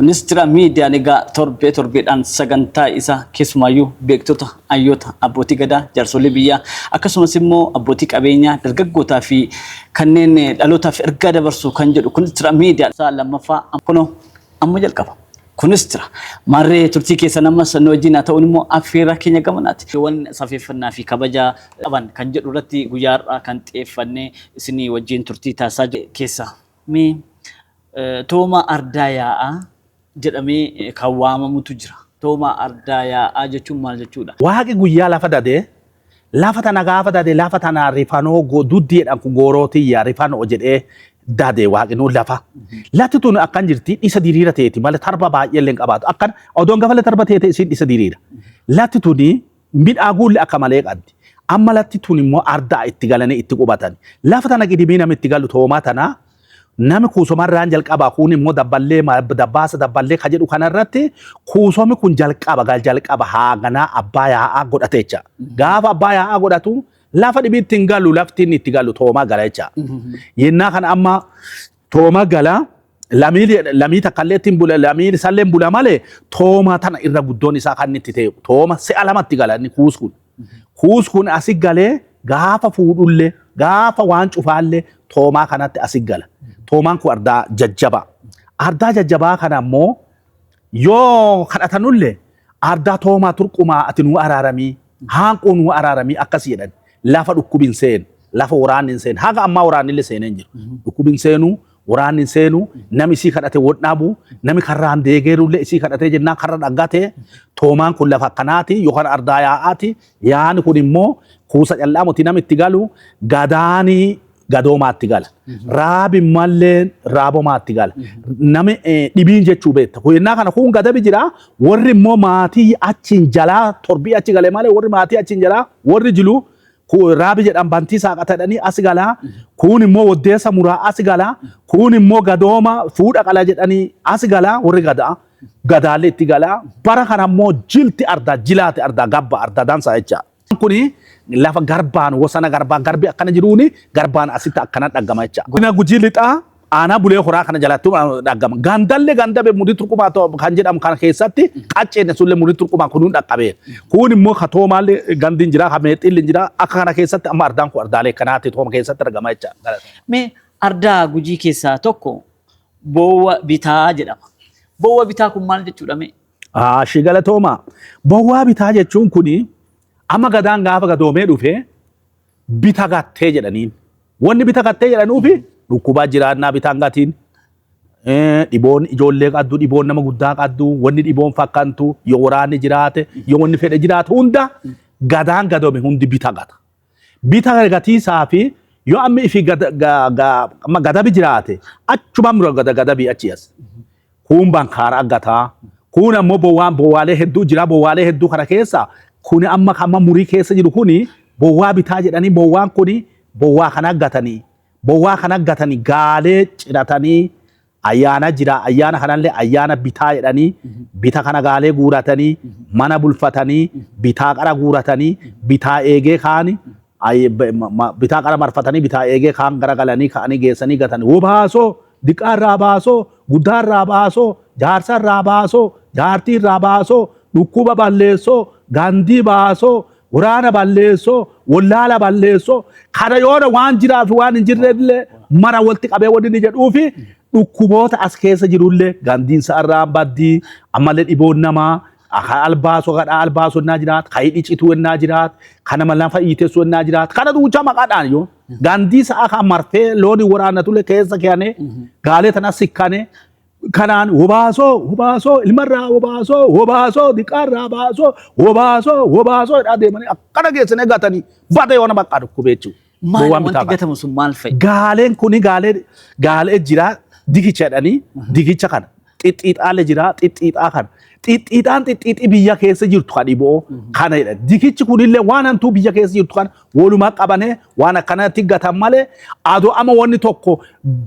Ministira miidiyaan egaa torbee torbeedhaan sagantaa isaa keessumaayyuu beektota, hayyoota, abbootii gadaa, jaarsolii biyyaa akkasumas immoo abbootii qabeenyaa, dargaggootaa fi kanneen dhalootaaf ergaa dabarsu kan jedhu Ministira miidiyaa isaa lammaffaa kunoo amma jalqaba. Kunis jira. Maarree turtii keessan ammas nu wajjin haa ta'uun immoo affeerraa keenya gamanaati. Waan safeeffannaa fi kabaja qaban kan jedhu irratti guyyaa har'aa kan xiyyeeffannee isinii wajjin turtii taasisaa jiru keessa. Mee Tooma Ardaa Yaa'aa jedhamee kan waamamutu jira. Tooma Ardaa Yaa'aa jechuun maal jechuudha? Waaqi guyyaa lafa dade, lafa tana gaafa dade lafa tana rifanoo duddi jedhan kun gooroo tiyya rifanoo jedhee dade waaqinuu lafa. Lafti tun akkan jirti dhisa diriira teeti malee tarba baay'ee illee hin qabaatu. Akkan odoon gafalee tarba teete isiin dhisa diriira. Lafti tuni midhaaguullee akka malee qabdi. Amma lafti tun immoo ardaa itti galanii itti qubatan. Lafa tana qidimii namni itti galu toomaa tana nami kuusomarraan jalqaba kun immoo dabballee dabbaasa dabballee ka jedhu kanarratti kuusomi kun jalqaba gal jalqaba haaganaa abbaa yaa'aa godhate jecha. Gaafa abbaa yaa'aa godhatu lafa dhibiitti hin galu lafti inni itti galu toomaa gala jecha. Yennaa kana amma tooma gala lamii lamii takkallee ittiin bula lamii isallee bula malee tooma tana irra guddoon isaa kan inni itti ta'e tooma si'a lamatti gala inni kuus kun. Kuus kun asi galee gaafa fuudhullee gaafa waan cufaallee toomaa kanatti asi gala. Toomaan kun ardaa jajjabaa. Ardaa jajjabaa kana ammoo yoo kadhatanullee ardaa toomaa turqumaa ati nuu araaramii haanquu nuu araaramii akkas jedhan lafa dhukkubi hin seenu lafa waraanni hin seenu haga ammaa waraanni illee seenee hin jiru. Dhukkubi hin seenu waraanni hin seenu nami isii kadhate wodhabu nami karraan deegeerullee isii kadhatee jennaan karra dhaggate toomaan kun lafa akkanaati yookaan ardaa yaa'aati yaani kun immoo kuusa callaa moti nami itti galu gadaanii gadoomaatti gala. Raabi mallee raabomaatti gala. Nami dhibiin jechuu beekta. Yennaa kana kun gadabi jira warri immoo maatii achiin jalaa torbii achi gale malee warri maatii achiin jalaa warri jilu raabi jedhan bantii saaqata jedhanii as galaa. Kun immoo waddeessa muraa as galaa. Kun immoo gadooma fuudha qala jedhanii as galaa warri gadaa. Gadaallee itti galaa. Bara kana immoo jilti ardaa jilaati ardaa gabba ardaa dansaa jecha. Kuni lafa garbaan wosana garbaa garbi akkana jiruuni garbaan asitti akkana dhaggama jecha. Godina Gujii Lixaa aanaa Bulee Horaa kana jalatti dhaggama. Gandallee gandabe murii turqumaa kan jedhamu kana keessatti qacceenne sullee murii turqumaa kunuun dhaqqabeera. Kun immoo ka toomaallee gandiin jira ka meexxiilli jira akka kana keessatti amma ardaan kun ardaalee kanaatti tooma keessatti argama jecha. Mee ardaa Gujii keessaa tokko boowwa bitaa jedhama. Boowwa bitaa kun maal jechuudha mee? Ashii galatooma. Bowwaa bitaa jechuun kuni amma gadaan gaafa gadoomee dhufe bita gattee jedhaniin. Wanni bita gattee jedhanuufi dhukkubaa jiraannaa bitaan gatiin. Dhiboon ijoollee qabdu, dhiboon nama guddaa qabdu, wanni dhiboon fakkantu, yoo waraanni jiraate, yoo wanni fedhe jiraate hunda gadaan gadoome hundi bita gata. Bita gatiisaa fi yoo amma ifi amma gadabi jiraate achuma mura gada gadabi achi as. Kuun bankaara aggataa. Kuun ammoo bowwaan bowwaalee hedduu jira bowwaalee hedduu kana keessa kuni amma amma murii keessa jiru kuni bowwaa bitaa jedhanii bowwaan kuni bowwaa kana aggatanii bowwaa kana aggatanii gaalee ciratanii ayyaana jira ayyaana kanallee ayyaana bitaa jedhanii bita kana gaalee guuratanii mana bulfatanii bitaa qara guuratanii bitaa eegee kaani bitaa qara marfatanii bitaa eegee kaan garagalanii ka'anii geessanii gatanii wobaasoo diqaarraa baasoo guddaarraa baasoo jaarsarraa baasoo jaartiirraa baasoo dhukkuba balleessoo gandii baasoo waraana balleessoo wallaala balleessoo kana yoona waan jiraa fi waan hin jirrellee mara walitti qabee wanni inni jedhuufi dhukkuboota as keessa jirullee gandiinsa irraan baddii ammallee dhiboon namaa ka albaasoo kadhaa albaasoo innaa jiraat ka hidhi cituu innaa jiraat ka nama lafa iitessuu innaa jiraat kana duucha maqaadhaan yoo gandii sa'a kan marfee looni waraannatullee keessa keeyanii gaalee tana sikkane kanaan wobaasoo wobaasoo ilmarraa wobaasoo wobaasoo diqaarraa baasoo wobaasoo wobaasoo jedhaa deemanii akkana geessanii gatanii bada yoona bakka dhukkubee jechuudha. Maali Bowwaan bitaa wanti kana. gatamu sun maal fa'i? Gaaleen kuni gaalee gaalee jira digicha jedhanii digicha kana xixxiixaalee jira xixxiixaa kana xixxiixaan xixxiixii biyya keessa jirtu kan dhiboo kana jedha digichi kunillee waan hantuu biyya keessa jirtu kana walumaa qabanee waan akkanatti gatan malee adoo ama wanni tokko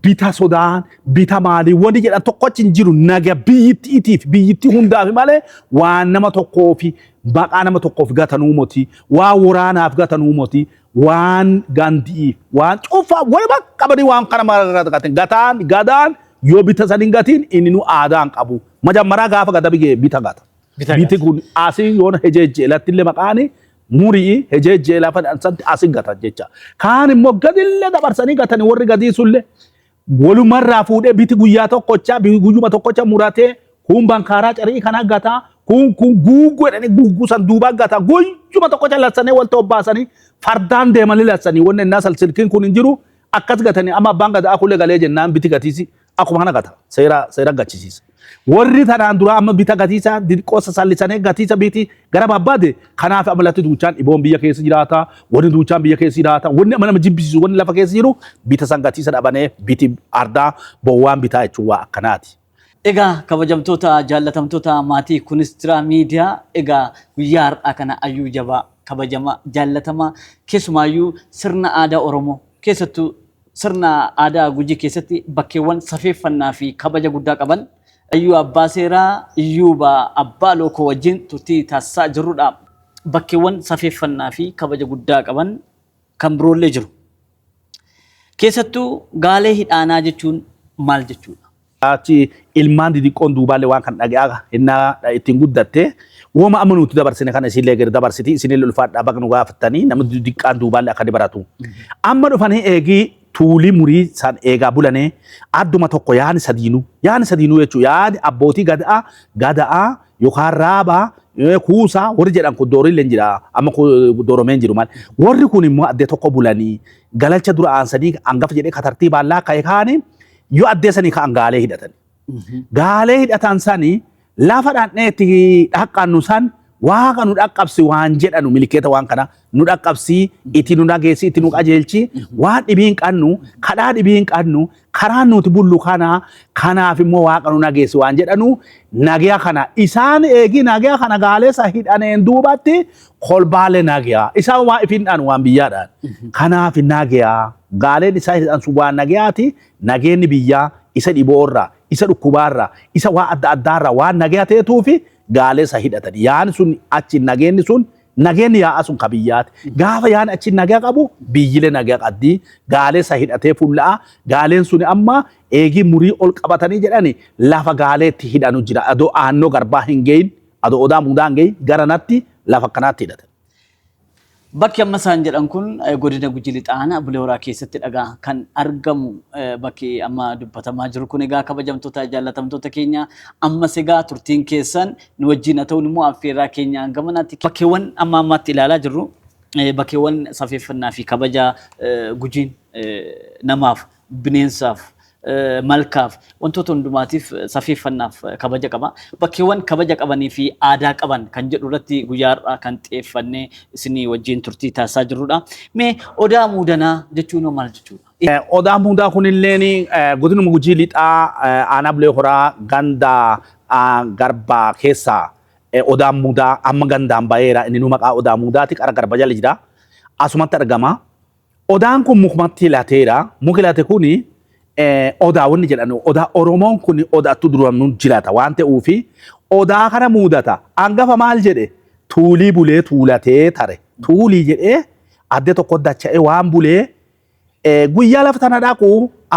bita sodaan bita maalii wanni jedhan tokkochi hin jiru naga biyyittiitiif biyyittii hundaaf malee waan nama tokkoofi maqaa nama tokkoof gatanuu moti waan waraanaaf gatanuu moti waan gandi'iif waan cufa walumaa qabanii waan kana mara gatan gataan gadaan Yoo bita san hin gatiin inni nu aadaa hin qabu. Majammaraa gaafa gadabi ga'e bita gata. Biti kun asii yoona hejeejjee lattillee maqaani murii hejeejjee lafa santi asii gatan jecha. Kaan immoo gadillee dabarsanii gatanii warri gadii sullee walumarraa fuudhee biti guyyaa tokkocha guyyuma tokkocha muratee kun bankaaraa carii kana gataa kun kun guugguu jedhanii guugguu san duubaa gataa guyyuma tokkocha lassanii wal toobbaasanii fardaan deemanii lassanii wanni innaa silkiin kun hin jiru akkas gatanii amma abbaan gadaa kullee galee jennaan biti gatiisi akkuma kana gata seera seera gachisiisa. Warri tanaan dura amma bita gatiisa diqqoo sasallisanii gatiisa biti gara barbaade kanaaf amma lafti duuchaan dhiboon biyya keessa jiraata wanni duuchaan biyya keessa jiraata wanni amma nama jibbisiisu wanni lafa keessa jiru bita san gatiisa dhabanee biti ardaa bowwaan bitaa jechuun waa akkanaati. Egaa kabajamtoota jaallatamtoota maatii Kunis Jira Miidiyaa, egaa guyyaa har'aa kana ayyuu jabaa kabajamaa jaallatamaa keessumaayyuu sirna aadaa Oromoo keessattuu sirna aadaa Gujii keessatti bakkeewwan safeeffannaa fi kabaja guddaa qaban ayyuu abbaa seeraa Iyyuuba Abbaa Lookoo wajjin turtii taasisaa jirrudha. Bakkeewwan safeeffannaa fi kabaja guddaa qaban kan biroollee jiru. Keessattuu gaalee hidhaanaa jechuun maal jechuudha? Achi ilmaan didiqqoon duubaallee waan kan dhaga'aa hinnaa ittiin guddatte wooma amma nuti dabarsine kana isinillee gadi dabarsiti isinillee ulfaadhaa baga nu gaafattanii namni didiqqaan duubaallee akka inni baratu. Amma dhufanii eegii tuulii murii san eegaa bulanee adduma tokko yaani sadiinuu yaani sadiinuu jechuun yaani abbootii gadaa gada'aa yookaan raabaa kuusaa warri jedhan kun doorillee jira amma dooromeen jiru maal warri kun immoo addee tokko bulanii galalcha dura aansanii hangafa jedhee katartii baallaa ka'e kaanii yoo addee sanii ka'an gaalee hidhatan. Gaalee hidhatan sanii lafa dhandhee itti dhaqqannu san waaqa nu dhaqqabsi waan jedhanu milikeeta waan kana nu dhaqqabsi itti nu dhageessi itti nu qajeelchi waan dhibii hin qabnu kadhaa dhibii hin qabnu karaa nuti bullu kana kanaaf immoo waaqa nu dhageessi waan jedhanu nagiya kana isaan eegi nagiya kana gaaleessa hidhaneen duubatti kolbaalee nagiya isaan waan ifin dhaan waan biyyaadhaan kanaaf nagiya gaaleen isaa hidhan sun waan nagiyaati nageenni biyyaa isa dhiboorraa isa dhukkubaarraa isa waa adda addaarraa waan nagiya ta'etuufi gaalee isa hidhatan yaani sun achi nageenni sun nageenni yaa'a sun ka biyyaati gaafa yaani achi nagaa qabu biyyile nagaa qabdi gaalee isa hidhatee fulla'a gaaleen sun amma eegii murii ol qabatanii jedhani lafa gaaleetti hidhanu jira adoo aannoo garbaa hin geyin adoo odaa muudaa hin geyin gara natti lafa akkanaatti hidhatan. Bakki amma isaan jedhan kun godina Gujii Lixaa aanaa Bulee Horaa keessatti dhagaa kan argamu bakki amma dubbatamaa jiru kun egaa kabajamtoota jaallatamtoota keenya ammas egaa turtiin keessan nu wajjin haa ta'uun immoo affeerraa keenya gamanaatti bakkeewwan amma ammaatti ilaalaa jirru bakkeewwan safeeffannaa fi kabaja Gujiin namaaf bineensaaf malkaaf wantoota hundumaatiif safeeffannaaf kabaja qaba. Bakkeewwan kabaja qabanii fi aadaa qaban kan jedhu irratti guyyaa har'aa kan xiyyeeffannee isinii wajjin turtii taasisaa jirrudha. Mee odaa muudanaa jechuun maal jechuudha? Odaa muudaa kunilleen godinuma Gujii Lixaa aanaa Bulee Horaa ganda garbaa keessaa odaan muudaa amma gandaan baheera inni nu maqaa odaa muudaati qara garba jala jira. Asumatti argama. Odaan kun mukumatti lateera. Muki late kuni odaa wanni jedhan odaa Oromoon kun odaattu duraan jiraata waan ta'uufi odaa kana muudata. Hangafa maal jedhe tuulii bulee tuulatee tare. Tuulii jedhee addee tokko dacha'ee waan bulee guyyaa lafa tana dhaqu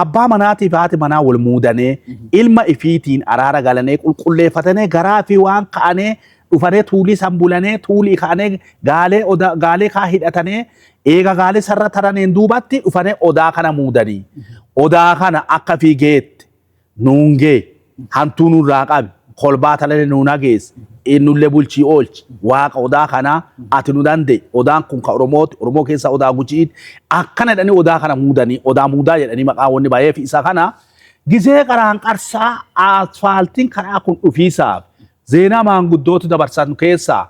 abbaa manaatiif haati manaa wal muudanee ilma ifiitiin araara galanee qulqulleeffatanii garaa fi waan ka'anee dhufanee tuulii san bulanee tuulii ka'anee gaalee odaa gaalee kaa hidhatanee eega gaalee sarara taraneen duubatti dhufanee odaa kana muudanii odaa kana akka fiigeetti nuun gee hantuu nurraa qabi kolbaa talee nu nageesse innullee bulchii oolchi waaqa odaa kanaa ati nu danda'e odaan kun ka Oromooti Oromoo keessa odaa Gujiin akkana jedhanii odaa kana muudanii odaa muudaa jedhanii maqaa wanni baay'ee fi isa kana gizee qaraan qarsaa asfaaltiin karaa kun dhufiisaaf zeenaa maanguddoota dabarsan keessaa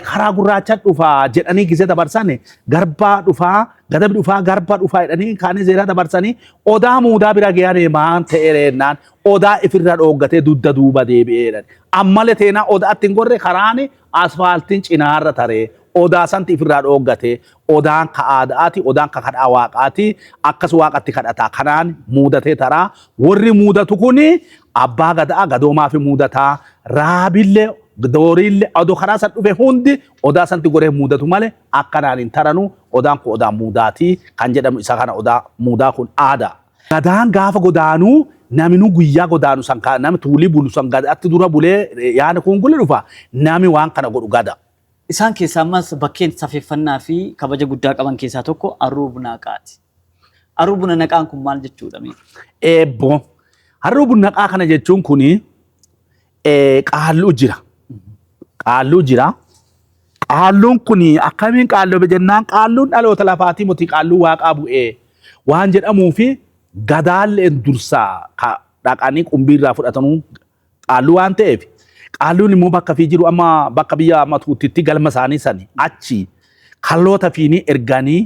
karaa gurraacha dhufaa jedhanii gizee dabarsan garbaa dhufaa gadabi dhufaa garba dhufaa jedhanii kaanii zeenaa dabarsanii odaa muudaa bira ga'anii maan ta'eerennaan odaa ifirra dhooggatee dugda duuba deebi'eedha. Ammalee teenaa odaatti hin gorre karaan asfaaltiin cinaarra taree odaa santi ifirraa dhooggatee odaan ka aadaati odaan ka kadhaa waaqaati akkas waaqatti kadhataa kanaan muudatee taraa warri muudatu kuni abbaa gadaa gadoomaa fi muudataa raabillee dooriillee odoo karaa san dhufe hundi odaa santi goree muudatu malee akkanaan hin taranu odaan kun odaa muudaati kan jedhamu isa kana odaa muudaa kun aadaa. Gadaan gaafa godaanuu Naminu guyyaa godaanu san ka nami tuulii bulu san gadaatti dura bulee yaani kun gulli dhufa nami waan kana godhu gada. Isaan keessaa ammas bakkeen safeeffannaa fi kabaja guddaa qaban keessaa tokko Arruu Bunaaqaati. Arruu Buna Naqaan kun maal jechuudha mee? Eebbo. Harruu Bunnaqaa kana jechuun kuni qaalluu jira. Qaalluu jira. Qaalluun kun akkamiin qaallome jennaan qaalluun dhaloota lafaatii moti qaalluu waaqaa bu'ee waan jedhamuu fi gadaalleen dursaa ka dhaqanii qumbiirraa fudhatanuu qaalluu waan ta'eef qaalluun immoo bakka fi jiru amma bakka biyya amma tuuttitti galma isaanii sani achi kalloota fiinii erganii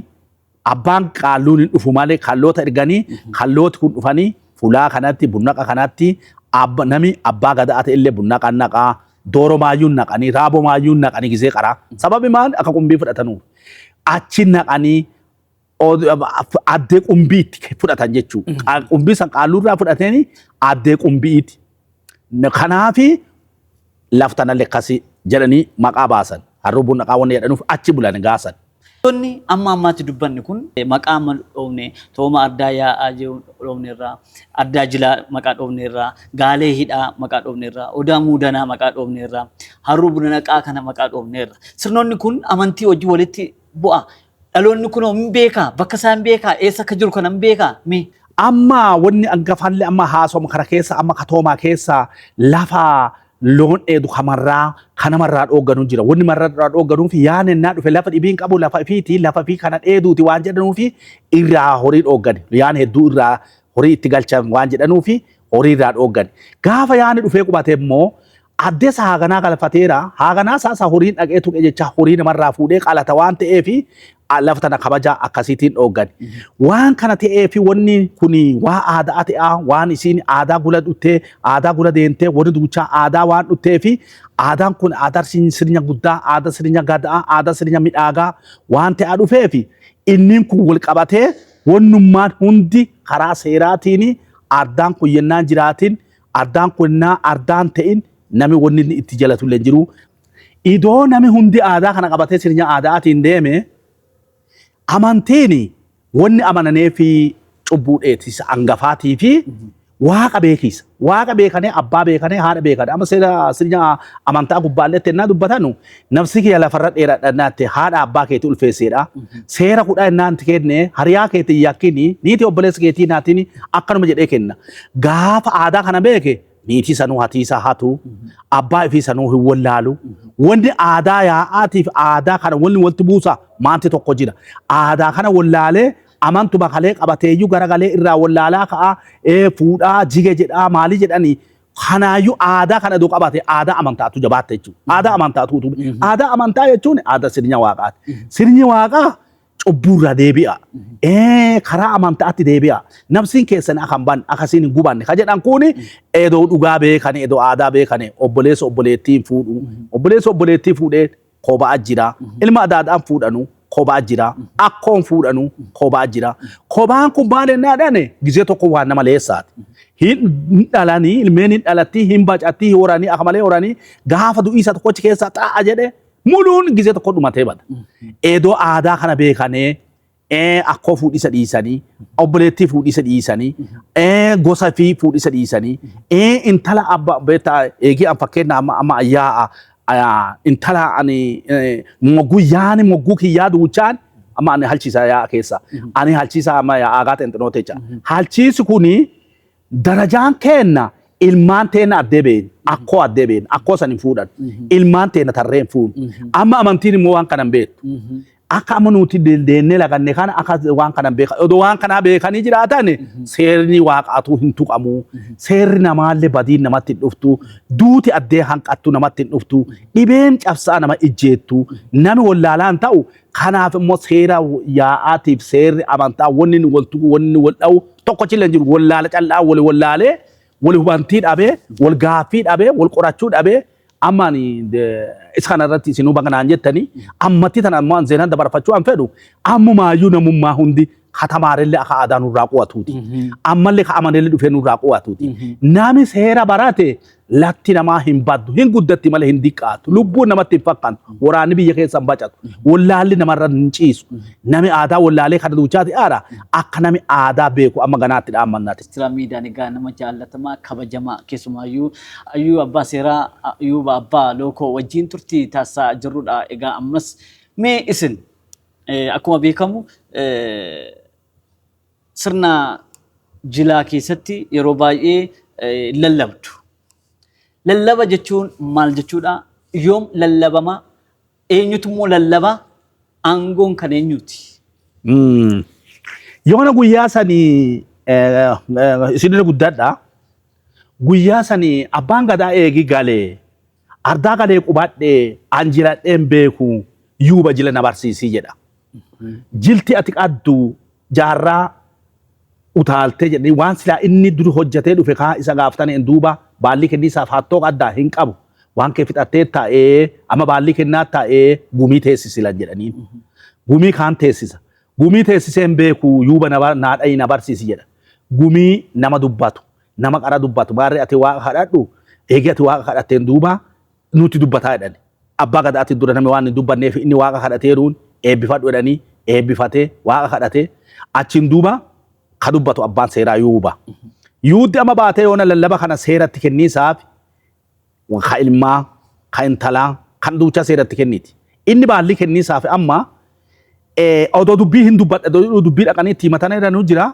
abbaan qaalluun hin dhufu malee kalloota erganii kallooti kun dhufanii fulaa kanatti bunnaqa kanatti nami abbaa gadaa ta'e illee bunnaqa naqaa dooro maayyuun naqanii raaboo maayyuun naqanii gisee qaraa sababi maal akka qumbii fudhatanuuf achi naqanii addee qumbiitti fudhatan jechuudha. Qumbii san qaalluurraa fudhatanii addee qumbiiti. Kanaafi laftanallee akkasii jedhanii maqaa baasan. Harruu bunnaqaa wanni jedhanuuf achi bulan gaasan. Wantoonni amma ammaatti dubbanne kun maqaa amma dhoofne Tooma Ardaa Yaa'aa jedhu dhoofne irraa, Ardaa Jilaa maqaa dhoofne irraa, Gaalee Hidhaa maqaa dhoofne irraa, Odaa Muudanaa maqaa dhoofne irraa, Harruu Buna Naqaa kana maqaa dhoofne irra. Sirnoonni kun amantii wajjin walitti bu'a. Dhaloonni kun hin beekaa, bakka isaa hin beekaa, eessa akka jiru kana hin beekaa mee? Amma wanni angafallee amma haasoma kana keessa amma katoomaa keessa lafa loon dheedu kamarraa kanamarraa dhoogganuu jira. Wanni marraa dhoogganuuf yaan ennaa dhufe lafa dhibiin qabu lafa ifiiti lafa ifii kana dheeduuti waan jedhanuufi irraa horii dhooggani. Yaan hedduu irraa horii itti galchan waan jedhanuufi horii irraa dhooggani. Gaafa yaani dhufee qubate immoo addeessa haaganaa galfateera. Haaganaa isaa horiin dhaqee tuqe jecha horii namarraa fuudhee qalata waan ta'eefi lafa tana kabaja akkasiitiin dhooggani. Waan kana ta'eefi wanni kun waa aadaa ta'aa waan isiin aadaa gula dhuttee aadaa gula deemtee wanni duuchaa aadaa waan dhutteefi aadaan kun aadaa sirna guddaa aadaa sirna gadaa aadaa sirna midhaagaa waan ta'aa dhufeefi inni kun wal qabatee wannummaan hundi karaa seeraatiin ardaan kun yennaan jiraatin ardaan kun yennaa ardaan ta'in nami wanni inni itti jalatu illee jiru. Idoo nami hundi aadaa kana qabatee sirna aadaatiin deeme amantiin wanni amananee fi cubbuu dheetisa hangafaatii fi waaqa beekisa. Waaqa beekanii abbaa beekanii haadha beekanii amma seera sirna amantaa gubbaallee ennaa dubbatanu nafsi kiyya lafarra dheeradhannaatti haadha abbaa keetii ulfeesseedha. Seera kudha ennaan kenne hariyaa keetii yakkini niitii obboleessa keetii naatiin akkanuma jedhee kenna. Gaafa aadaa kana beeke niitii sanuu hatiisaa hatu abbaa ifii sanuu hin wallaalu. Wanni aadaa yaa'aatiif aadaa kana wanni walitti buusa maanti tokko jira. Aadaa kana wallaalee amantuma kalee qabateeyyuu garagalee irraa wallaalaa ka'aa fuudhaa jige jedhaa maalii jedhanii kanaayyuu aadaa kana iddoo qabate aadaa amantaatu jabaatte jechuudha. Aadaa amantaatu utube. Aadaa amantaa jechuun aadaa sirna waaqaati. Sirni waaqaa cubbuurraa deebi'a. Karaa amantaatti deebi'a. Nafsiin keessan akka hin banne akkasiin hin gubanne ka jedhan kuni edoo dhugaa beekani edoo aadaa beekani obboleessa obboleettiin fuudhu. Obboleessa obboleettii fuudhee kophaa jira. Ilma adaadhaan fuudhanu kophaa jira. Akkoon fuudhanu kophaa jira. Kophaan kun maal ennaa dhane gizee tokko waan nama leessaati. Hin dhalanii ilmeen hin dhalatti hin bacatti horanii akka malee horanii gaafa du'iisa tokkochi keessaa xaa'a jedhe muluun gizee tokko dhumatee bada. Edoo aadaa kana beekanee akkoo fuudhisa dhiisanii obboleettii fuudhisa dhiisanii gosa fi fuudhisa dhiisanii intala abba beektaa eegii an fakkeenya amma amma yaa'a intala ani mogguu yaani mogguu kiyyaa duuchaan amma ani halchiisa yaa'a keessa ani halchiisa amma yaa'aa xinxinoo techa halchiisi kuni darajaan keenna ilmaan teenna addee been akkoo addee been akkoo san hin fuudhan ilmaan teenna tarree hin fuudhu amma amantiin immoo waan kana hin beektu akka amma nuti deennee laganne kana akka waan kana beekan odoo waan kanaa beekanii jiraatan seerri waaqaatu hin tuqamu seerri namaallee badiin namatti hin dhuftu duuti addee hanqattu namatti hin dhuftu dhibeen cabsaa nama ijjeettu nami wallaalaan ta'u kanaaf immoo seera yaa'aatiif seerri amantaa wanni inni wal tuqu wanni inni wal dha'u tokkochi illee hin jiru wallaala callaa wal wallaalee wal hubantii dhabee wal gaaffii dhabee wal qorachuu dhabee amma ani isa kana irratti isinuu baga naan jettanii ammatti tana ammoo an seenaan dabarfachuu an fedhu ammumaayyuu namummaa hundi Ka tamaarellee akka aadaa nurraa qo'atuuti. Ammallee ka amanellee dhufee nurraa qo'atuuti. Nami seera barate latti namaa hin baddu, hin guddatti malee hin diqqaatu. Lubbuun namatti hin fakkaantu. Waraanni biyya keessa hin bacatu. Wallaalli namarra hin ciisu. Nami aadaa wallaalee kana duuchaati aara. Akka nami aadaa beeku amma ganaatti dhaammannaati. Ministeera miidiyaan egaa nama jaallatamaa kabajamaa keessumaayyuu ayyuu abbaa seeraa ayyuuba abbaa lookoo wajjin turtii taasisaa jirrudha. Egaa ammas mee isin akkuma beekamu sirna jilaa keessatti yeroo baay'ee lallabdu. Lallaba jechuun maal jechuudha? Yoom lallabama? Eenyutu immoo lallaba? Aangoon kan eenyuti? Yoona guyyaa sanii isinirra guddadha. Guyyaa sanii abbaan gadaa eegi galee ardaa galee qubadhee an jiradheen beeku yuuba jila na barsiisii jedha. Jilti ati qaddu jaarraa utaaltee jedhanii waan silaa inni duri hojjetee dhufe kaa isa gaafatanii duuba baallii kenniisaaf hattoo addaa hin qabu. Waan kee fixattee taa'ee amma baallii kennaa taa'ee gumii teessisilan jedhaniin. Gumii kaan teessisa. Gumii teessisee hin beeku yuuba naa dhayi na barsiisi jedha. Gumii nama dubbatu, nama qara dubbatu, baarree ati waaqa kadhadhu, eegi ati waaqa kadhatteen duuba nuti dubbataa jedhani. Abbaa gadaatti dura namni waan hin dubbanneef inni waaqa kadhateeruun eebbifadhu jedhanii eebbifatee waaqa kadhatee achiin duuba ka dubbatu abbaan seeraa yuuba. Yuuddi amma baatee yoona lallaba kana seeratti kenniisaaf ka ilmaa, ka intalaa, kan duuchaa seeratti kenniti. Inni baallii kenniisaaf amma odoo dubbii hin dubbadha, odoo dubbii dhaqanii itti himatanii jiranuu jira.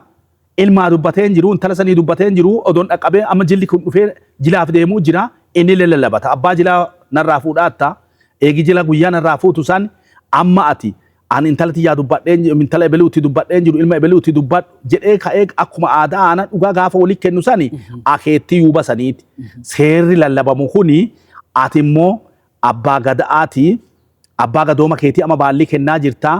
Ilmaa dubbatee hin jiru, intala sanii dubbatee hin jiru, odoon dhaqqabee amma jilli kun dhufee jilaaf deemuu jira. Inni illee lallabata. Abbaa jilaa narraa fuudhaatta. Eegi jila guyyaa narraa fuutu san amma ati ani intala tiyyaa dubbadheen intala ebeluutti dubbadheen jiru, ilma ebeluutti dubbadhu jedhee ka'ee akkuma aadaa aanaa dhugaa gaafa walii kennu sani akeettii yuuba saniiti. Seerri lallabamu kuni ati immoo abbaa gada'aati. Abbaa gadooma keetii amma baallii kennaa jirtaa.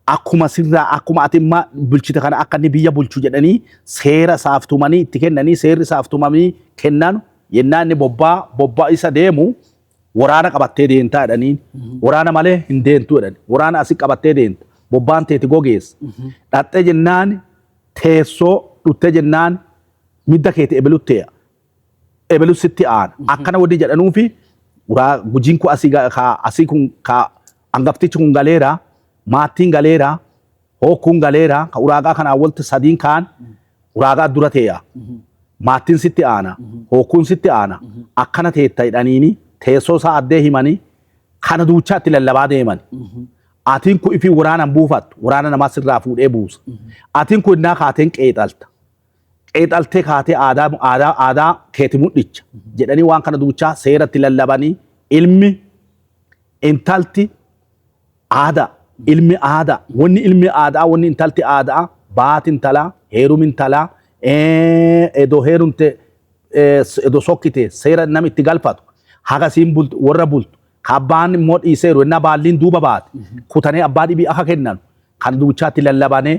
Akkuma sirraa akkuma ati imma bulchite kana akka inni biyya bulchu jedhanii seera isaaf tumanii itti kennanii seerri isaaf tumanii kennan yennaa inni bobbaa bobbaa isa deemu waraana qabattee deemtaa jedhanii waraana malee hin deemtu jedhani waraana asii qabattee deemta bobbaan teeti gogeessa dhaxxee jennaan teessoo dhuttee jennaan midda keeti ebelutti ebelu sitti aana akkana wanni jedhanuufi gujiin kun asii asii kun ka hangaftichi kun galeera maattiin galeera hookkuun galeera ka uraagaa kanaan walti sadiin kaan uraagaa dura tee'a. Maattiin sitti aana hookkuun sitti aana akkana teetta jedhaniini teessoo isaa addee himanii kana duuchaatti lallabaa deeman. Atiin kun ifii waraanaan buufattu waraana namaa sirraa fuudhee buusa. Atiin kun innaa kaateen qeexalta. Qeexaltee kaatee aadaa aadaa aadaa keeti mudhicha jedhanii waan kana duuchaa seeratti lallabanii ilmi intalti aadaa ilmi aadaa wanni ilmi aadaa wanni intalti aadaa baati intalaa heerumi intalaa edoo heerumte edoo sokkite seera namni itti galfatu haga siin bultu warra bultu ka abbaan immoo dhiiseeru innaa baalliin duuba baate kutanii abbaa dhibii akka kennan kan duuchaatti lallabanee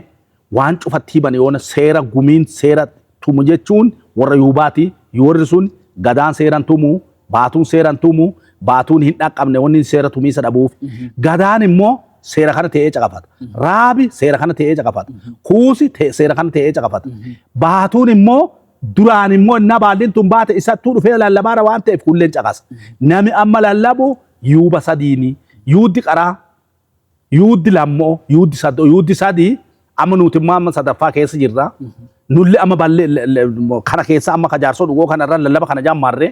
waan cufatti himan yoona seera gumiin seera tumu jechuun warra yuubaati. Warri sun gadaan seeran tumu, baatuun seeran tumu, baatuun hin dhaqqabne wanni seera tumiisa dhabuuf. Gadaan immoo seera kana ta'ee caqafata. Raabi seera kana ta'ee caqafata. Kuusi seera kana ta'ee caqafata. Baatuun immoo duraan immoo innaa baalliin tun baate isattuu dhufee lallabaara waan ta'eef kulleen caqasa. Nami amma lallabu yuuba sadiini. Yuuddi qaraa, yuuddi lammoo, yuuddi sadoo, yuuddi sadii amma nuti immoo amma sadaffaa keessa jirra. Nulli amma ballee kana keessa amma kajaarsoo dhugoo kanarra lallaba kana jammarre.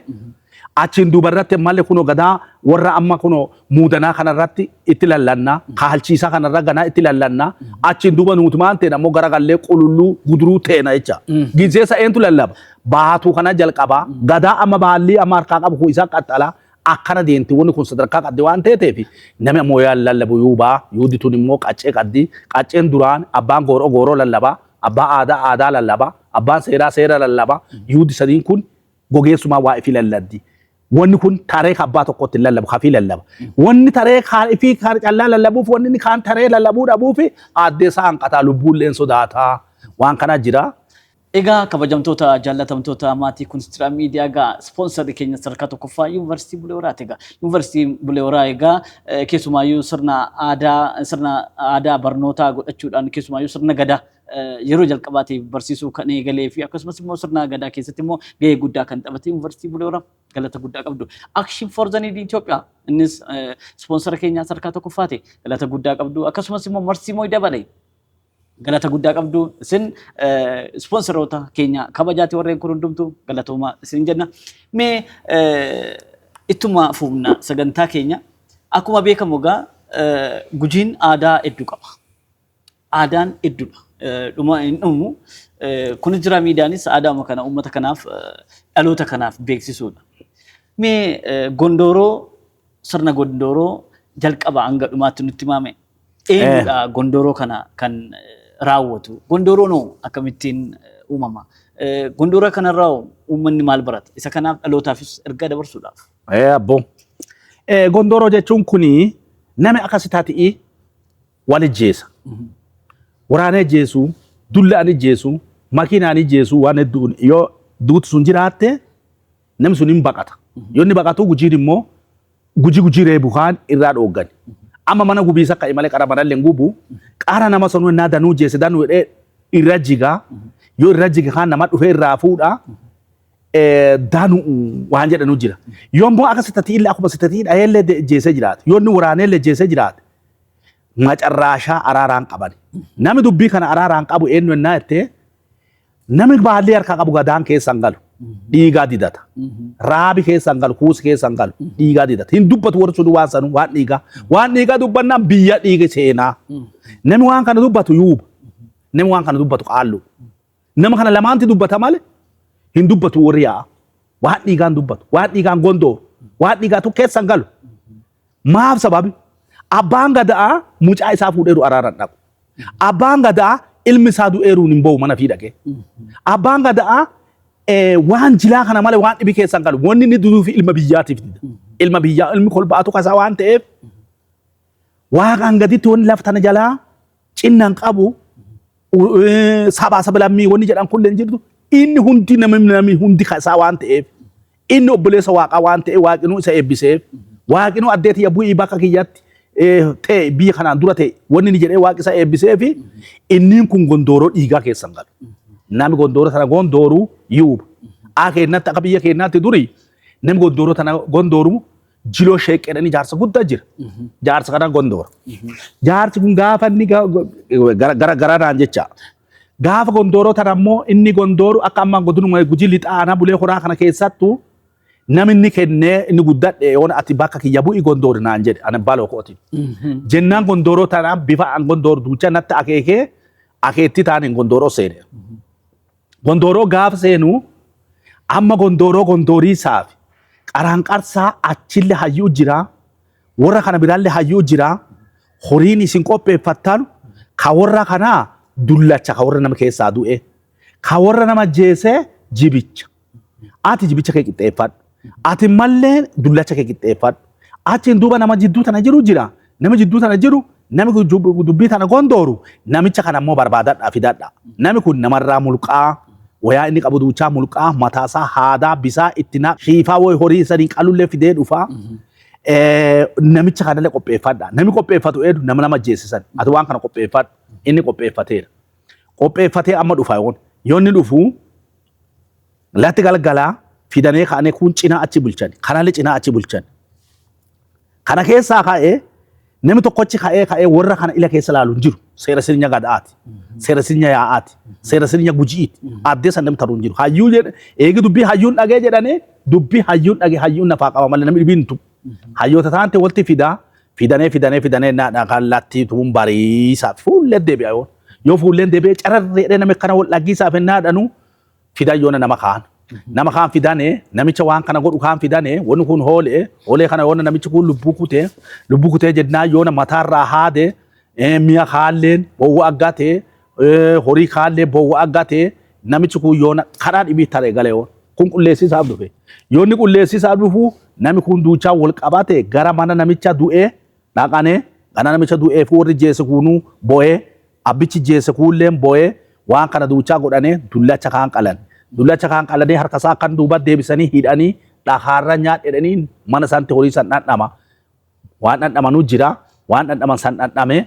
Achiin duubarratti ammallee kunoo gadaa warra amma kunoo muudanaa kanarratti itti lallanna. Kaalchiisaa kanarra ganaa itti lallanna. Achiin duuba nuti maal ta'e ammoo garagallee qululluu guduruu teena jecha. Gizeessa eentu lallaba? Baatuu kana jalqabaa. Gadaa amma baallii amma harkaa qabu kun isaa qaxxalaa. Akkana deemti wanni kun sadarkaa qabdi waan ta'eef namni ammoo yaa lallabu yuubaa yuuddi tun immoo qaccee qabdi. Qacceen duraan abbaan gooroo gooroo lallabaa, abbaa aadaa aadaa lallabaa, abbaan seeraa seera lallabaa. Yuuddi sadiin kun gogeessumaa waa ifii lalladdi. Wanni kun taree abbaa tokkotti hin lallabu kafii lallaba. Wanni taree kaan ifii kaan callaa lallabuuf wanni inni kaan taree lallabuu dhabuuf aaddee isaa hanqataa lubbuulleen sodaataa waan kana jira. Egaa kabajamtoota jaallatamtoota maatii Kunstira Miidiyaa, egaa ispoonsarri keenya sadarkaa tokkoffaa Yuunivarsiitii Bulee Horaati. Egaa Yuunivarsiitiin Bulee Horaa egaa keessumaayyuu sirna aadaa barnootaa godhachuudhaan, keessumaayyuu sirna gadaa yeroo jalqabaatiif barsiisuu kan eegalee fi akkasumas immoo sirna gadaa keessatti immoo gahee guddaa kan taphate Yuunivarsiitii Bulee Horaa galata guddaa qabdu. Action for the Need Itoophiyaa, innis ispoonsara keenya sadarkaa tokkoffaati, galata guddaa qabdu. Akkasumas immoo Marsiimoo Dabalee, galata guddaa qabdu. Isin ispoonsaroota keenya kabajaati, warreen kun hundumtu galatooma isin jenna. Mee ittuma fufna sagantaa keenya. Akkuma beekamu egaa Gujiin aadaa hedduu qaba. Aadaan hedduudha. Dhuma hin dhumu. Kunis jira, miidiyaanis aadaama kana uummata kanaaf, dhaloota kanaaf beeksisuudha. Mee Gondooroo, sirna Gondooroo jalqaba hanga dhumaatti nutti himame. Eenyudha Gondooroo kana kan raawwatu? Gondooroon hoo akkamittiin uumama? Gondooroo kanarraa uummanni maal barata? Isa kanaaf dhalootaafis ergaa dabarsuudhaaf. Abboo. Gondooroo jechuun kuni nami akkasi taati'i wal ijjeessa. Waraana ijjeessu, dullaan ijjeessu, makiinaan ijjeessu, waan hedduun yoo duuti sun jiraatte namni sun hin baqata. Yoo inni baqatu, Gujiin immoo Gujii reebu kaan irraa dhooggan. Amma mana gubiisa ka'e malee qara manallee hin gubu. Qara nama sanuu innaa danuu jeesse danuu jedhee irra jiga. Yoo irra jiga kaan nama dhufee irraa fuudha. Danu waan jedhanu jira. Yoo immoo akka sitatii illee akkuma sitatii dhaheellee jeessee jiraate. Yoo inni waraaneellee jeessee jiraate. Macarraashaa araaraan qaban. Namni dubbii kana araaraan qabu eenyu ennaa jettee, namni baallee harkaa qabu gadaan keessa hin galu. Dhiigaa didata. Raabi keessa hin galu, kuusi keessa hin galu. Dhiigaa didata. Hin dubbatu warri sun waan sanu waan dhiigaa. Waan dhiigaa dubbannaan biyya dhiiga seenaa. Namni waan kana dubbatu yuuba. Namni waan kana dubbatu qaallu. Nama kana lamaanti dubbata malee hin dubbatu warri yaa'a. Waan dhiigaan dubbatu. Waan dhiigaan gondooru. Waan dhiigaatu keessa hin galu. Maaf sababi? Abbaan gadaa mucaa isaa fuudheeru araaran dhaqu. Abbaan gadaa ilmi isaa du'eeruun hin ba'u mana fi dhaqee. Abbaan gadaa waan jilaa kana malee waan dhibi keessa hin galu. Wanni inni duduuf ilma biyyaatiif dida. Ilma biyyaa, ilmi kolbaatu kasaa waan ta'eef, waaqaan gaditti wanni lafa tana jalaa cinnaan qabu, sabaa saba lammii wanni jedhan kullee hin jirtu. Inni hundi namni hundi kasaa waan ta'eef, inni obboleessa waaqaa waan ta'eef, waaqinuu isa eebbiseef, waaqinuu addeeti bu'ii bakka kiyyatti ta'e biyya kanaan dura ta'e wanni inni jedhee waaqi isa eebbiseef, inni kun gondooroo dhiigaa keessa hin galu. Namni gondooroo sana gondooruu yuuba. Aa keennatti, akka biyya keenyaatti duri namni gondooroo tana gondooru jiloo sheeqqeedhaan jaarsa guddaa jira. Jaarsa kana gondoora. Jaarsi kun gaafa inni gara garanaan jecha. Gaafa gondooroo tana ammoo inni gondooru akka amma godinuma Gujii lixaanaa Bulee Horaa kana keessattuu namni inni kennee inni guddadhe, yoon ati bakka kiyya bu'i gondoori naan jedhe, ani baloo kooti. Jennaan gondooroo tana bifa an gondooru duucha natti akeekee akeetti taaniin gondooroo seene. Gondooroo gaafa seenu, amma gondooroo gondoorii isaafi qaraanqarsaa achillee hayyuu jira. Warra kana biraallee hayyuu jira. Horiin isin qopheeffattan ka warra kanaa dullacha, ka warra nama keessaa du'e. Ka warra nama jeesee jibicha. Ati jibicha kee qixxeeffadhu. Ati mallee dullacha kee qixxeeffadhu. Achiin duuba nama jidduu tana jiru jira. Nama jidduu tana jiru, nami dubbii tana gondooru, namicha kana immoo barbaadadhaa fidadha. Nami kun namarraa mulqaa, wayaa inni qabu duuchaa mulqaa, mataasaa haadaa, bisaa itti naq, shiifaa wayi horii sanii qalullee fidee dhufa. Namicha kanallee qopheeffadha. Nami qopheeffatu eedu nama nama jeessisan. Ati waan kana qopheeffadhu. Inni qopheeffateera. Qopheeffatee amma dhufa yoon. Yoo inni dhufu latti galgalaa fidanii ka'anii kun cinaa achi bulchan. Kanallee cinaa achi bulchan. Kana keessaa ka'ee namni tokkochi ka'ee warra kana ila keessa ilaalu hin jiru. Seera sirna gadaati. Seera sirna yaa'aati. Seera sirna Gujiiti. Addee san namni taruu hin jiru. Hayyuu jedhe eegi dubbii hayyuun dhagee jedhanii, dubbii hayyuun dhagee hayyuun nafaa qaba malee namni dhibiin hin tuqu. Hayyoota taante walitti fidaa fidanee fidanee fidanee naadhaa kan latti tuun bariisaa fuullee deebi'a yoo. Yoo fuulleen deebi'ee cararreedhee namni kana wal dhaggiisaaf hin naadhanu fidan yoona nama kaan. Nama kaan fidane, namicha waan kana godhu kaan fidane, wanni kun hoolee hoolee kana yoona namichi kun lubbuu kutee jennaan, yoona mataarraa haade, mi'a kaalleen bowwa aggatee, horii kaallee bowwa aggatee, namichi kun yoona karaa dhibii taree gale yoon kun qulleessisaaf dhufe. Yoonni qulleessisaaf dhufu nami kun duuchaa wal qabate gara mana namicha du'ee dhaqane, gara namicha du'ee fi warri jeesse kunuu bo'ee, abbichi jeesse kuulleen bo'ee. Waan kana duuchaa godhanii dullacha kaan qalan. Dullacha kaan qalanii harka isaa kan duuba deebisanii hidhanii dhakaarra nyaadhedhanii mana isaanitti horii san dhandhama. Waan dhandhamanuu jira. Waan dhandhaman san dhandhame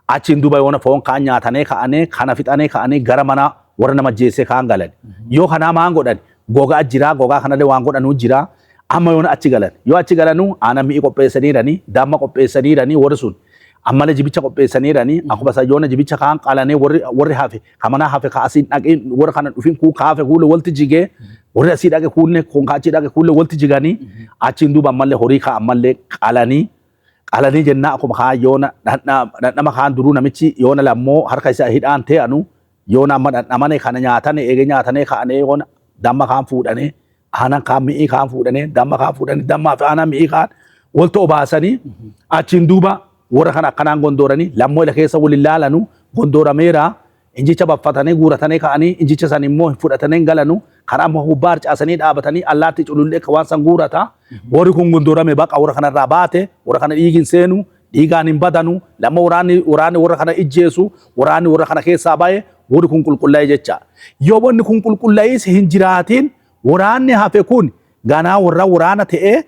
achiin duuba yoona foon kaan nyaatanii ka'anii kana fixanii ka'anii gara mana warra nama jeessee kaan galan. Yoo kanaa maan godhan, gogaa jira, gogaa kanallee waan godhanuu jira. Amma yoona achi galan. Yoo achi galanuu aanan mi'i qopheessaniiranii, damma qopheessaniiranii, warri sun ammallee jibicha qopheessaniiranii. Akkuma isa yoona jibicha kaan qalanii warri hafe ka manaa hafe ka asiin dhaqee warra kana dhufin kuu ka hafe kuule walti jigee, warri asii dhaqe kuunne kun ka achii dhaqe kuule walti jiganii, achiin duuba ammallee horii ka ammallee qalanii jennaa, akkuma kaan yoona dhandhama kaan duruu namichi yoona lammoo harka isaa hidhaan te'anu, yoona amma dhandhamane kana nyaatane, eege nyaatane ka'ane, yoona damma kaan fuudhane, aanan kaan mi'ii kaan fuudhane, damma kaan fuudhane, dammaa fi aanan mi'ii kaan walta obaasanii, achiin duuba warra kana akkanaan gondooranii lammoo ila keessa waliin laalanu gondoorameera. Injicha baffatanii guuratanii ka'anii injicha san immoo fudhatanii galanu. Karaa amma hubbaa harcaasanii dhaabatanii allaatti culullee akka waan san guurata. Warri kun gondoorame, baqa warra kanarraa baate, warra kana dhiigin seenu, dhiigaan hin badanu. Lamma waraanni warra kana ijjeesu, waraanni warra kana keessaa bahe, warri kun qulqullaa'e jecha. Yoo wanni kun qulqullaa'is hin jiraatin, waraanni hafe kun ganaa warra waraana ta'ee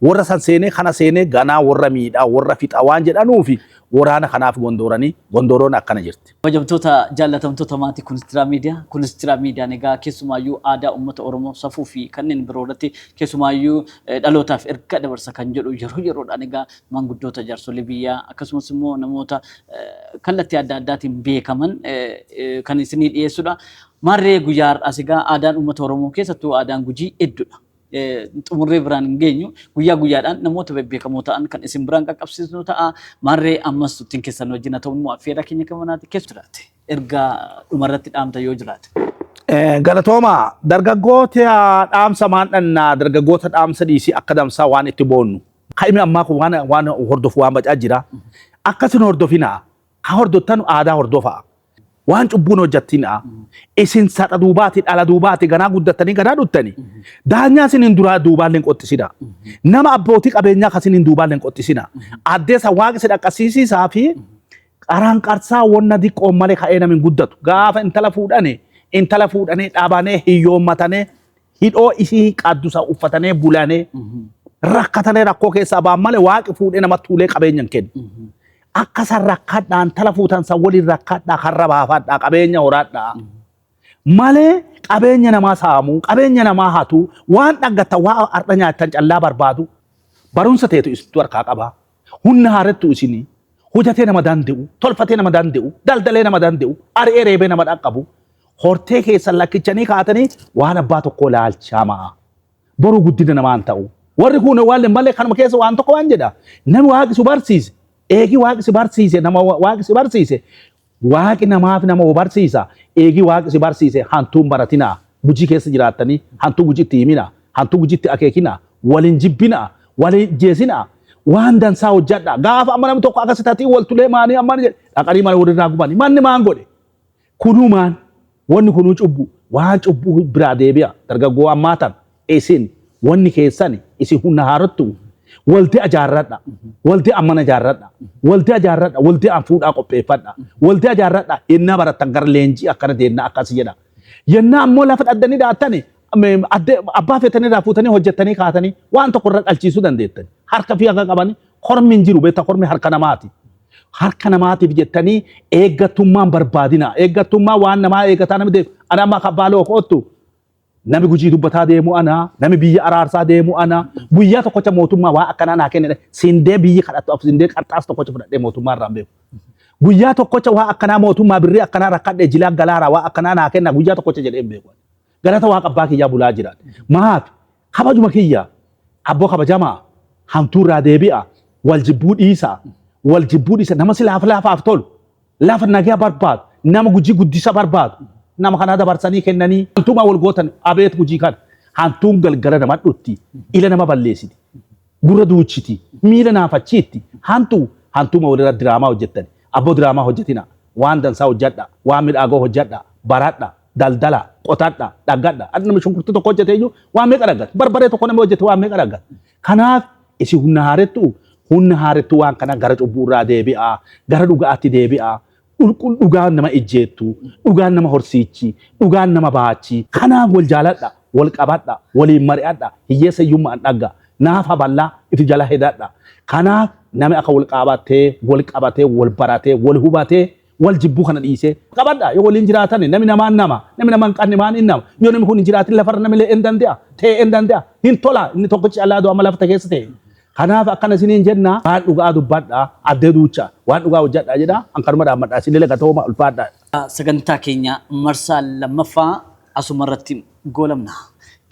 warra san seenee kana seenee ganaa warra miidhaa, warra fixa waan jedhanuufi waraana kanaaf gondooranii, gondooroon akkana jirti. Kabajamtoota jaallatamtoota maatii Kunistiraa Miidiyaa, Kunistiraa Miidiyaan egaa keessumaayyuu aadaa uummata Oromoo, safuu fi kanneen biroo irratti keessumaayyuu dhalootaaf erga dabarsa kan jedhu yeroo yeroodhaan egaa maanguddoota, jaarsolii biyyaa, akkasumas immoo namoota kallattii adda addaatiin beekaman kan isinii dhiyeessudha. Maarree guyyaa har'aas egaa aadaan uummata Oromoo, keessattuu aadaan Gujii hedduudha. Xumurree biraan hin geenyu, guyyaa guyyaadhaan namoota bebbeekamoo ta'an kan isin biraan qaqqabsiisnu ta'a. Maarree ammas turtiin keessan wajjin haa ta'u immoo affeerraa keenya kan manaati keessa jiraate. Ergaa dhumarratti dhaamta yoo jiraate. Galatooma, dargaggoota dhaamsa maan dhannaa, dargaggoota dhaamsa dhiisii akka damsaa waan itti boonnu. Kaa'imni ammaa kun waan hordofu waan bacaa jira. Akkasin hordofinaa. Ka hordottan aadaa hordofaa. Waan cubbuun hojjettinaa. Isin saxa duubaati, dhala duubaati, ganaa guddattanii ganaa dhuttanii. Daanyaa isin hin duraa duubaallee hin qoxxisina. Nama abbootii qabeenyaa kasin hin duubaallee hin qoxxisina. Addeessa waaqi si dhaqqasiisiisaa fi qaraan qarsaa wonna diqqoon malee ka'ee namni hin guddatu. Gaafa intala fuudhane, intala fuudhanee dhaabanee hiyyoommatanii hidhoo isii qaddusa uffatanii bulanii rakkatanii rakkoo keessaa ba'an malee waaqi fuudhee namatti ulee qabeenya hin kennu. Akka san rakkadhaa, intala fuutan san waliin rakkadhaa, karra baafadhaa, qabeenya horadhaa. Malee qabeenya namaa saamuu, qabeenya namaa hatuu, waan dhaggatta waa har'a nyaattan callaa barbaadu. Barumsa teetu isintu harkaa qabaa. Humna haarettu isinii. Hojatee nama danda'u, tolfatee nama danda'u, daldalee nama danda'u, ari'ee reebee nama dhaqqabu. Hortee keessan lakkichanii kaatanii waan abbaa tokkoo laalchamaa. Boruu guddina namaan ta'u. Warri kun waan malee kanuma keessa waan tokko waan jedha. Namni waaqi si barsiise, eegi waaqi si barsiise, nama waaqi si barsiise, waaqi namaaf nama barsiisa. Eegi waaqi si barsiise hantuun baratinaa. Gujii keessa jiraattanii hantuu gujitti himinaa, hantuu gujitti akeekinaa, waliin jibbinaa, waliin jeesinaa. Waan dansaa hojjadhaa. Gaafa amma namni tokko akkasi tatii wal tulee maanii amma jedhe dhaqanii mana walirraa gubanii manni maan godhe. Kunuu maan, wanni kunuu cubbu, waan cubbuu biraa deebi'a. Dargaggoo ammaa tan isin wanni keessani isin humna haarottu, waldi ajaarradha, waldi ammana ijaarradha, waldi ajaarradha, waldi an fuudhaa qopheeffadha, waldi ajaarradha. Yennaa barattan gara leenjii akkana deennaa akkas jedha. Yennaa ammoo lafa dhaddanii dhaattani abbaa feetanii irraa fuutanii hojjettanii kaatanii waan tokko irra dhalchiisuu dandeettan. Harka fi akka qabanii kormi hin jiru, beektaa, kormi harka namaati. Harka namaatiif jettanii eeggattummaan barbaadina. Eeggattummaa waan namaa eeggataa namni deemu. Ani amma akka abbaa lookootu nami Gujii dubbataa deemu ana, nami biyya araarsaa deemu ana. Guyyaa tokkocha mootummaa waa akkanaa naa kennedha. Sindee biyyi kadhattu af sindee qarxaas tokkocha fudhadhee mootummaa irraa hin beeku. Guyyaa tokkocha waa akkanaa mootummaa birrii akkanaa rakkadhee jilaa galaaraa waa akkanaa naa kenna guyyaa tokkocha jedhee hin beeku. Galata waaqa abbaa kiyyaa bulaa jira. Maaf kabajuma kiyya abboo kabajamaa, hamtuurraa deebi'a, wal jibbuu dhiisa, wal jibbuu dhiisa. Nama si laafa laafaaf tolu, lafa nagaa barbaadu, nama Gujii guddisa barbaadu, nama kanaa dabarsanii kennanii hantuumaa wal gootan. Abeet Gujii kana hantuun galgala nama dhutti, ila nama balleessiti, gurra duuchiti, miila naafachiitti. Hantuu hantuuma walirra diraamaa hojjettani. Abboo, diraamaa hojjetina, waan dansaa hojjedha, waan midhaagoo hojjedha, baradha, daldala qotadha, dhaggadha. Ati nama shunkurtii tokko hojjete iyyuu waan meeqa dhaggata, barbaree tokko nama hojjete waan meeqa dhaggata. Kanaaf isin humna haarettu, humna haarettu, waan kana gara cubbuu irraa deebi'a, gara dhugaatti deebi'a. Qulqull dhugaan nama ejjeettu, dhugaan nama horsiichi, dhugaan nama baachi. Kanaaf wal jaaladha, wal qabadha, waliin mari'adha, hiyyeessa hiyyummaan dhagga, naafa bal'aa ifi jala hedadha. Kanaaf namni akka wal qabatee, wal qabatee, wal baratee, wal hubatee, wal jibbuu kana dhiisee qabadha. Yoo waliin jiraatan namni namaan nama, namni nama hin qabne maan hin nama. Yoo namni kun hin jiraatin lafarra namni illee hin danda'a, ta'ee hin danda'a. Hin tola inni tokkichi alaa du'a amma lafta keessa ta'e. Kanaaf akkana isiniin jenna, waan dhugaa dubbadha, addee duucha, waan dhugaa hojjedha jedha, an kanuma dhaammadha, isinillee gatooma ulfaadha. Sagantaa keenya marsaa lammaffaa asuma irratti goolabna.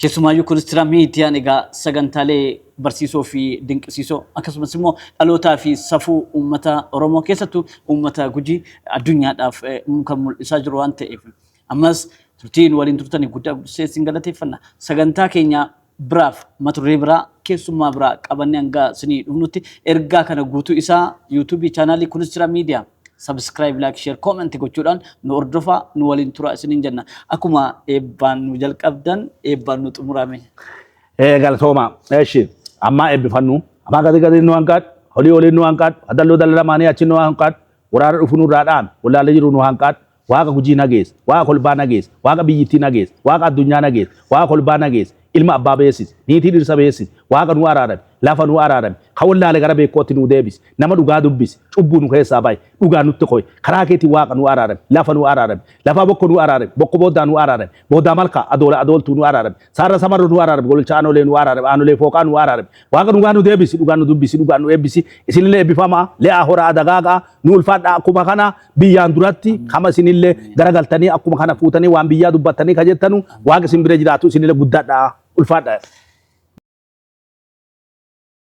Keessumaayyuu Kunistiraa Miidiyaan egaa sagantaalee barsiisoo fi dinqisiisoo akkasumas immoo dhalootaa fi safuu uummata Oromoo keessattuu uummata Gujii addunyaadhaaf kan mul'isaa jiru waan ta'eef ammas turtiin waliin turtaniif guddaa guddisee isin galateeffanna. Sagantaa keenya biraaf mata duree biraa keessummaa biraa qabannee hanga isinii dhufnutti ergaa kana guutuu isaa YouTube chaanaalii Kunistiraa Miidiyaa subscribe, like, share, comment gochuudhaan nu hordofaa, nu waliin turaa isiniin jenna. Akkuma eebbaan nu jalqabdan eebbaan nu xumurame. Galatooma. Eshi ammaa eebbifannu. Ammaa gadi gadi nu hanqaadhu. Olii olii nu hanqaadhu. Adalloo dallamaanii achi nu hanqaadhu. Waraana dhufu nurraa dhaame. Wallaalee jiru nu hanqaadhu. Waaqa Gujii nageessa. Waaqa kolbaa nageessa. Waaqa biyyittii nageessa. Waaqa addunyaa nageessa. Waaqa kolbaa nageessa. Ilma abbaa beesis. Niitii dhirsa beesis. Waaqa nu araarame. Lafa nu araarame. Ka wallaale gara beekootti nu deebisi. Nama dhugaa dubbisi. Cubbuu nu keessaa bahi. Dhugaa nutti qoy. Karaa keetii Waaqa nu araarame. Lafa nu araarame. Lafa bokko nu araarame. Bokko booddaa nu araarame. Booddaa malkaa adoola adooltuu nu araarame. Saarra samarro nu araarame. Gololcha aanolee nu araarame. Aanolee fooqaa nu araarame. Waaqa dhugaa nu deebisi. Dhugaa nu dubbisi. Dhugaa nu eebbisi. Isinillee eebbifamaa. Le'aa horaa dagaagaa. Nu ulfaadhaa akkuma kana biyyaan duratti kama isinillee garagaltanii akkuma kana fuutanii waan biyyaa dubbattanii ka jettanu Waaqa isin bira jiraatu isinillee guddaadhaa ulfaadhaa.